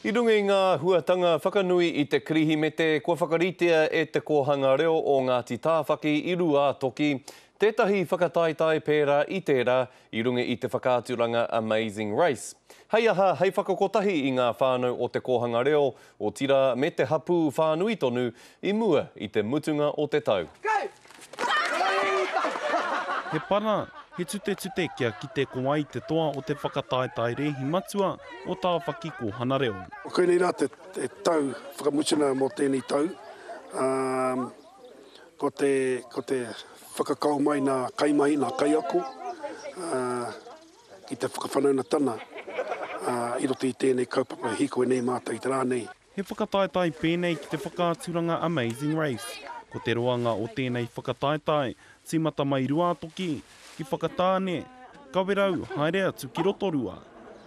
I runga i ngā huatanga whakanui i te Kirihimete kua whakaritea e Te Kōhanga Reo o Ngāti Tāwhaki i Rūātoki tētahi whakataetae pērā i tērā i runga i te whakaaturanga Amazing Race. Hei aha, hei whakakotahi i ngā whānau o Te Kōhanga Reo, otirā me te hapū whānui tonu i mua i te mutunga o te tau. He para, he tutetute kia kite ko wai te toa o te whakataetae rēhi matua o Tāwhaki Kōhana Reo. Koinei rā te tau whakamutuna mō tēnei tau. Ko te, ko te whakakao mai nā kaimahi, nā kaiako ki te whakawhanaungatana i roto i tēnei kaupapa e hīkoi nei mātou i te rā nei. He whakataetae pēnei ki te whakaaturanga Amazing Race. Ko te roanga o tēnei whakataetae, tīmata mai Ruātoki, ki Whakatāne, Kawerau, haere atu ki Rotorua.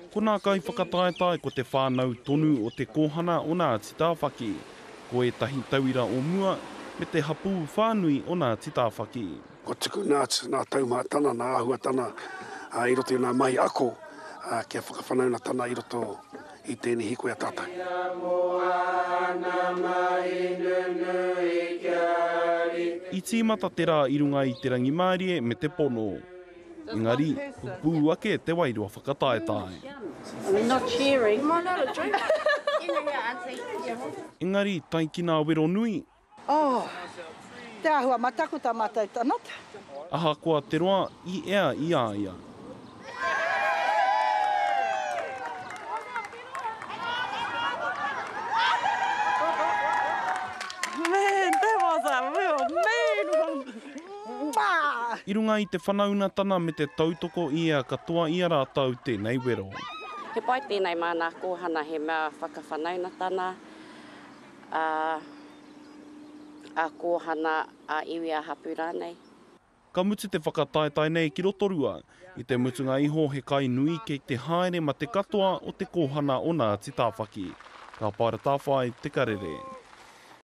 Ko nā kaiwhakataetae ko te whānau tonu o te kōhana o Ngāti Tāwhaki, ko ētahi tauira o mua, me te hapū whānui o Ngāti Tāwhaki. Kua tukuna atu nā taumahatana, nā āhuatana i roto i nā mahi ako kia whakawhanaungatana i roto i tēnei hīkoi a tātou. I tīmata te rā i runga i te rangimārie me te pono. Engari, pupū ake te wairua whakataetae. Engari, tae ki nā wero nui, Oh, te āhua mataku tā mātou tangata. Ahakoa te roa i ea i a ia. Man, that was a real mean one. I runga i te whanaungatana me te tautoko i ea katoa i a rātou tēnei wero. He pai tēnei mā nā kōhana he mea whakawhanaungatana, ā, ā-kōhana, ā-iwi, ā-hapū rānei. Ka mutu te whakataetae nei ki Rotorua. I te mutunga iho he kai nui kei te haere ma te katoa o te kōhana o Ngāti Tāwhaki. Ka Paera Tāwhai te karere.